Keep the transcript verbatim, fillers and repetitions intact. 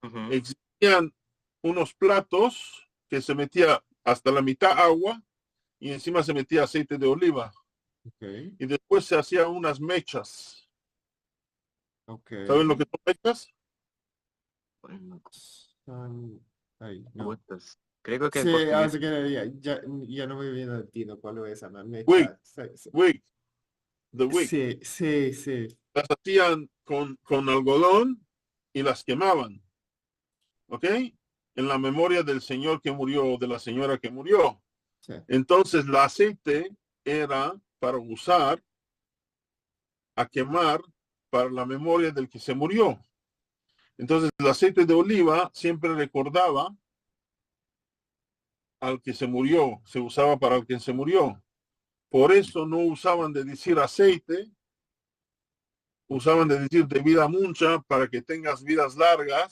Egzistian unos platos ke se metia asta la mitad agua i ensima se metia aseite de oliva. Okay. I despues se azia unas mechas. Okay. Saven lo ke son mechas? Son- Ay, no. Putas. Kreo ke Sí, portugues. así ke ya, ya, ya no me viene al tino kual es esa, me, me Wait. echa- se- se- Wick. The wick. Sí, sí, sí. Las azian kon, kon algodon i las kemavan. ¿Ok? En la memoria del señor ke murio o de la senyora ke murio. Sí. Entonses, la aseite era para uzar a kemar para la memoria del ke se murio. Entonses, el aseite de oliva siempre rekordava al ke se murio, se uzava para el ke se murio. Por esto no uzavan de dizir aseite, uzavan de dizir de vida muncha para ke tengas vidas largas